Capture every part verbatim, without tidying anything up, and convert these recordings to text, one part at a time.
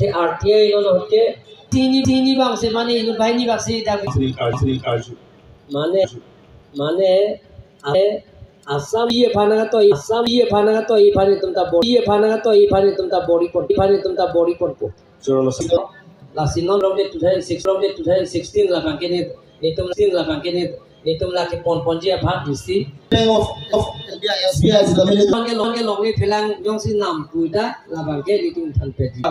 Te R T I lo lo te. Tini tini bang se mane inu bai ni bang se dak. Sini kaju, sini kaju. Mane, mane, ate, Assam ye phana to, Assam ye phana to, ye phani tum ta bor, ye phana to, ye phani tum ta bor ipon, ye phani tum ta bor ipon po. Choro lo sini. Lasi non rong de two thousand six, rong de two thousand sixteen labang ke ni, ni tum sixteen labang ke ni, ni tum lake pon ponji aphan isi. Bank of, of India, S B I is the minute. Long ke long ke long ni phelang jongsi nam puita labang ke ni tum than peji.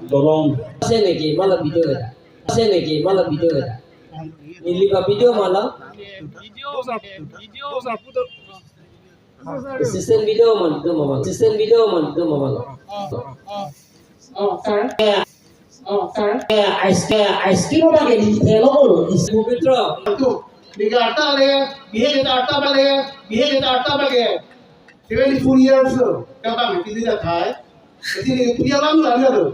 Dolong. Se ne ke mala video da. Se ne ke mala video da. Neli ba video mala. Those are, those are put up. Assistant video man, do mama. Assistant video man, do mama. Oh, sir. Oh, sir. Eh, ice, eh, ice cream ba ke di thelo ko. Is Pubitra. Tu, di kata le, bihe kita ata ba le, bihe kita ata ba ke. Seventy-four years old. Kata ni kita thai. Isi ni punya lang lang ya tu.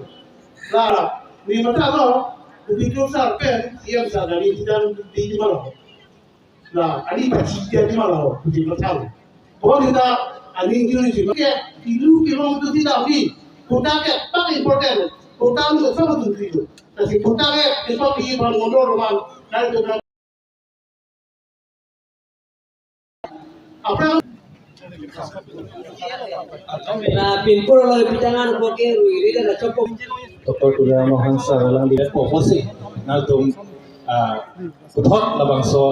La, ni mata lo. Pubitra sir pen, C M sir dari kita di mana. La, ani pachi dia di mana ho, di mana tahu. Bon kita, ani juri juri. Ke, ilu ke long tu tidak bi. Kota ke paling important. Kota lu sama tu itu. Tapi kota ke, itu di Bangondor Roman. Dan itu apa? Na pinpur lo pitangan ko ke rui rui na chopok. Doktor Tuliram Ronghang sir lang di po posi. Na tum, ah, puthot labangso.